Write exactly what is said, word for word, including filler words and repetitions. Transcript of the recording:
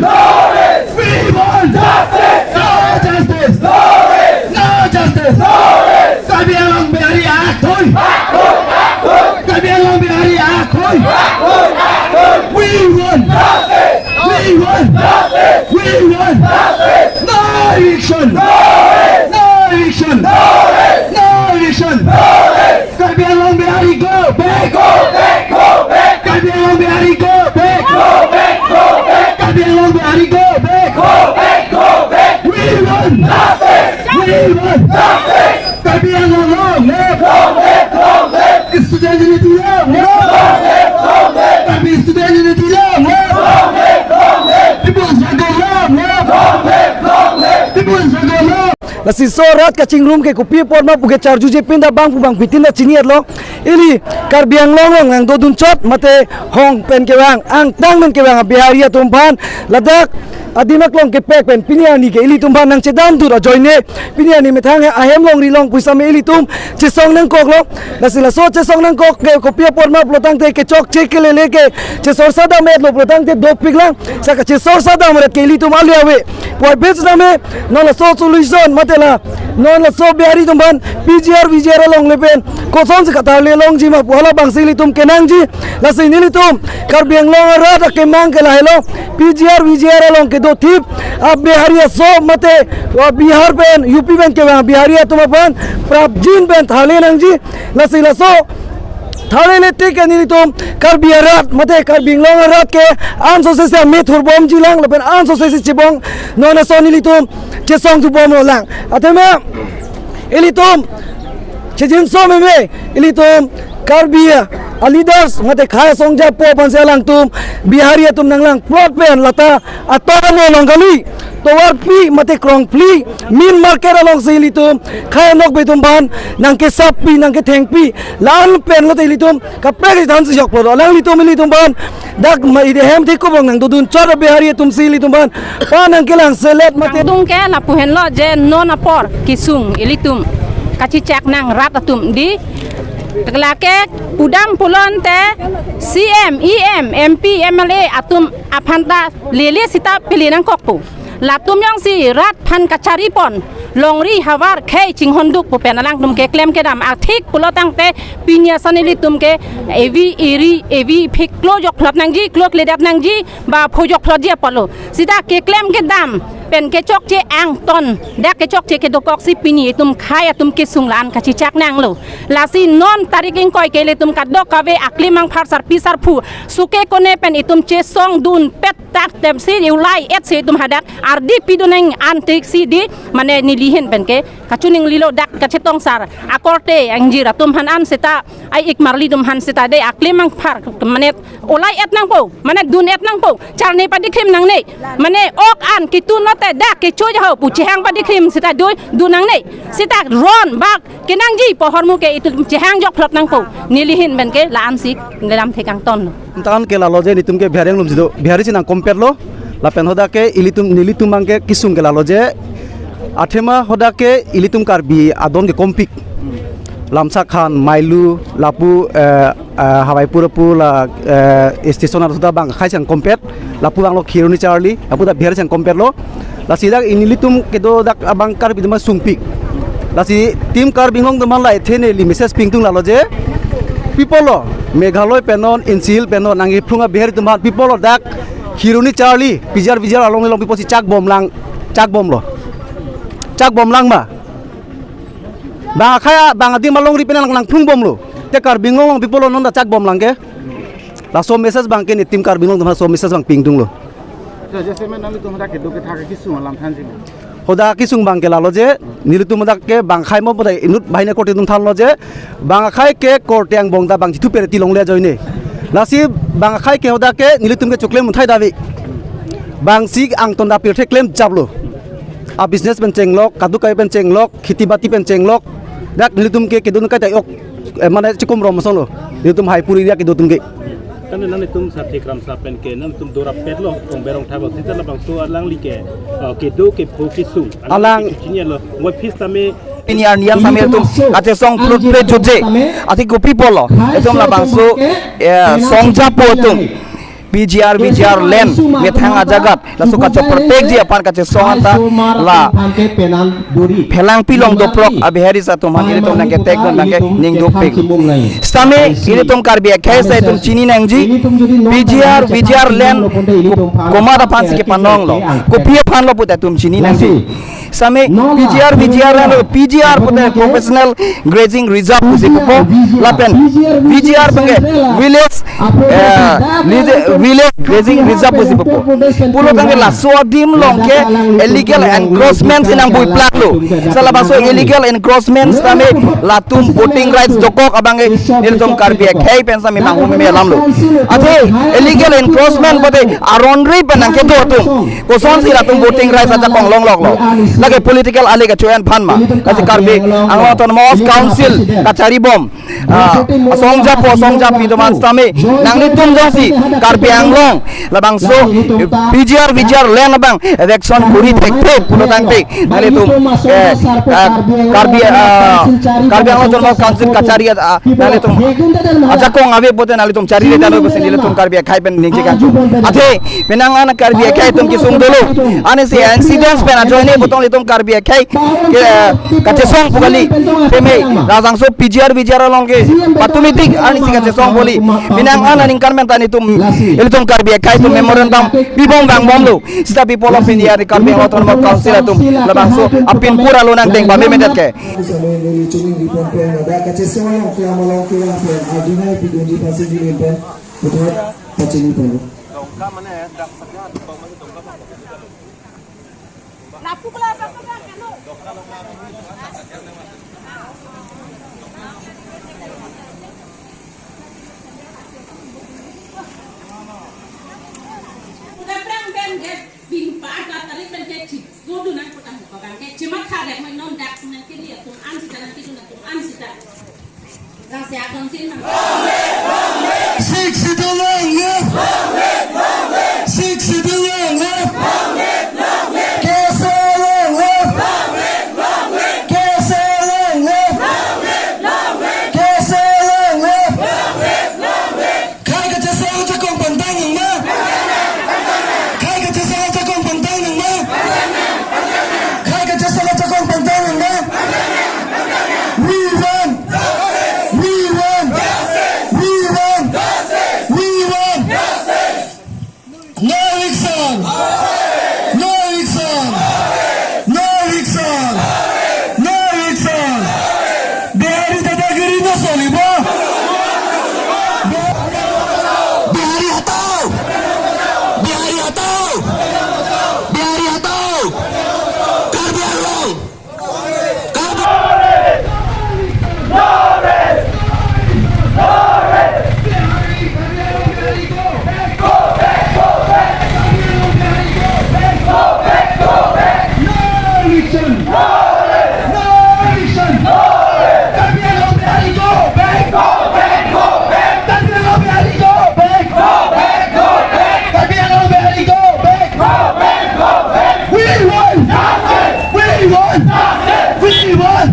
We want justice! No justice! No justice! Karbi Anglong Bihari athoi! Karbi Anglong Bihari athoi! We want justice! We want justice! We want justice! No eviction! No eviction! No eviction! Karbi Anglong Bihari go back! Go back! Go back! Karbi Anglong Bihari go back! Go back! Go back! Karbi Anglong Bihari go back! Go back! Go back! We want justice! We want justice! Karbi Anglong long live! Long live! Long live! Student unity long live! Long live! Long live! Karbi student unity long live! Long live! Long live! People struggle long live! Long live! Long live! People struggle long. Lasi laso rat kachingrum ke kopi apot ma pu ke charjuji pinda bang pu bang pitin da chini-etlo. Ili Karbi Anglong along nangdodun chot mate hong pen kevang, angtang pen kevang Bihari atum aphan ladak adim aklong kepek pen pini arni ke ilitum aphan nangchedam dur ajoine pini arni methang he ahem longri along pu setame ilitum chesong nangkoklo. Lasi laso chesong nangkok ke kopi apot ma pulotangte kechokche kelele ke chesor sadam-etlo pulotangte dopiklang. Saka chesor sadam-et ke ilitum ale ave. Puvoiphit setame non laso solution mate la non laso Bihari atum aphan P G R, V G R along le pen kosonsi katharle longji ma pu halabangsi ilitum kenangji. Lasi nelitum Karbi Anglong arat akemang ke lahelo, P G R, V G R along kedothip a Bihari aso mate a Bihar pen, U P pen kevang Bihari atum aphan prapjin pen tharle nangji. Lasi laso tharle le tik ke nelitum Karbi arat mate Karbi Anglong arat ke ansose si amethur bomji lang lapen ansose si chebong non ason nelitum chesong thu bomlo lang. Athema ilitum chejinso meme, ilitum Karbi a leaders mate khei asong japo aphansi alangtum Bihari atum nanglang plot pen lata ator ano along kali, tovarpi mate krongphli, main market alongsi ilitum khei anokbe atum aphan nangkesappi nangkethengpi, la-an pen lote ilitum kaprek thansi jokpo. Alanglitum ilitum aphan dak ma idi hem thik kobong nangdodun chot a Bihari atumsi ilitum aphan pa nangkelang selet mate. Kangdung ke lapu henlo je non apor kesung ilitum kachechak nang rat atum di. Lake pudam pulote C M, E M, M P, M L A atum aphan ta lele sita pili nangkokpo. Latum jongsi rat aphan kacharipon, longri havar khei chinghonduk pu pen alangtum keklem kedam athik pulotangte pini ason ilitum ke evi eri evi phik klo jokphlot nangji, klo kledat nangji, ba pho jokphlotji apotlo. Sita keklem kedam pen kechokche angton, dak kechokche kedokoksi pini itum khei atum kesung la-an kachechak nanglo. Lasi non tarik ingkoi ke ilitum kadokave akli mangphar sarpi sarpo suke kone pen itum chesong dunpet tak temsi ulai-etsi itum hadak ardi pidun nang antik si di, mane neli ahin pen ke kachininglilo dak kachetong sar akorte angjir atum aphan an seta ai-ik marli atum aphan seta de akli mangphar mane ulai-et nangpo, mane dun-et nangpo, charne padikhrim nangne, mane ok an ketun lote dak kecho jaho pu chehang padikhrim seta doi dun nangne, seta ron bak kenangji pu ahormu ke itum chehang jokphlot nangpo. Neli ahin pen ke la-ansi nelam thekang tonlo. Tan ke lalo je nelitum ke Bihari anglum jido, Bihari si nang compare lo. Lapen hadak ke ilitum nelitum abang ke kesung ke lalo je athema hadak ke ilitum Karbi adon ke kompik. Lamsakhan, Mailu, lapu eh, eh, Hawaipur pu la eh, station ar sudah abang khei sang compare. Lapu abang lo Kheroni Charli, lapu ta Bihari sang compare lo. Lasi dak nelitum kedo dak abang Karbi atum sungpik. Lasi team Karbi Anglong atum la ethe neli message pingtung lalo je, people lo, Meghalaya pen non, N C Hills pen non, nangkeplung a Bihari atum aphan people lo dak Kheroni Charli, P G R V G R along along people si chak bomlang, chak bomlo. Chak bomlang ma. Bang akhei bang adim alongri pen nang nangplung bomlo. Te Karbi Anglong along people lo non ta chak bomlang ke. Laso message abang ke ne team Karbi Anglong atum laso message abang pingtunglo. Jese men nanglitum hadak kedo kethak kesung alam thanji. Hadak kesung abang ke lalo je, nelitum hadak ke bang akhei mo pada inut bahine korte atum thanlo je, bang akhei ke korte angbong ta bang chithu pere ti longle ajoine. Lasi bang akhei ke hadak ke nelitum ke choklem uthai dave. Bang si angton ta pirthe klem japlo. A business pen chenglok, kadokave pen chenglok, kheti bati pen chenglok. Dak nelitum ke kedun kai ta ok, eh, mane chikum rom asonlo. Nelitum Haipuri area kedo atum ke. Kan nanglitum Sathi Kramsa pen ke nanglitum dorap petlo, kong berong thabo sita labangso alangli ke, eh, kedo kepho kesung. Alang- Alangli ke chinielo, wai phis tame. Pini arni an tame itum kachesong plot plot juje. Athik kopi pulo. Itum labangso, eh, song japo atum. P G R, V G R land methang ajagat laso kachopertekji aphan kachesong anta la phelangpi along doprok a-Biharis atum aphan ilitum nangketek dun nangkening dopik. Sitame ilitum Karbi akhei seta itum chini nangji, P G R, V G R land komat aphansi kepanonglo, kopi aphanlo pute itum chini nangji. Sitame P G R, V G R land, P G R pute Professional Grazing Reserve pusi pupo, lapen V G R abangke village, eh, village, village grazing reserve pusi pupo. Pulo tangte laso adim along ke illegal encroachment si nangbuiplaklo. Seta labangso illegal encroachment sitame latum voting rights dokok abangke nelitum Karbi akhei pen sitame manghumeme alamlo. Athe illegal encroachment pute aron ri pen nangkedo atum kosonsi latum voting rights ajakong longloklo? Lake political ale kachoen aphan ma? Lasi Karbi Anglong Autonomous Council kacharibom, ah, asong japo, asong japi atum an sitame nanglitum jongsi Karbi Anglong labangso P G R, V G R land abang eviction kori thekthe pulo tangte nanglitum, eh, ah, Karbi, ah, Karbi Anglong Autonomous Council kachari, ah, nanglitum ajakong ave pute nanglitum chariredetlo pusi nelitum Karbi akhei pen ningje kangtung. Athe penang an Karbi akhei atum kesung dolo. Anisi incidents pen ajoine putong ilitum Karbi akhei ke, eh, kachesong pu kali. Tame labangso P G R, V G R along ke patumitik anisi kachesong pu kali. Penang an aningkan pen ta nelitum, ilitum Karbi akhei atum memorandum pibom vangbomlo. Seta pi pulo pini ya Karbi Anglong Autonomous Council atum labangso apin pura lo nangdeng pamemedet ke. Sambil neli chungin di pon pen ada kachesong along kelam along kelang pen ajunai pidunji pasi di pen puthot pachini pen. Udah perang pen dia bimpa ada tarik pen dia cip. Dodun nangputang ko bang ke chematha rek mai non dak nangkiri atum an sita nangkiri atum an sita. Rasa akon sin mang. Six Schedule long live! Six Schedule long live! K S A long live! K S A long live! K S A long live! Akhei kachesong ajakong pangtang nang ma? Akhei kachesong ajakong pangtang nang ma? Akhei kachesong ajakong pangtang nang ma? We want! We want! We want! We want! No eviction! No eviction! No eviction! No eviction! Bihari dadagiri no solibo! Bihari hatao! Bihari hatao! Bihari hatao! Karbi Anglong! We want! We want! We want!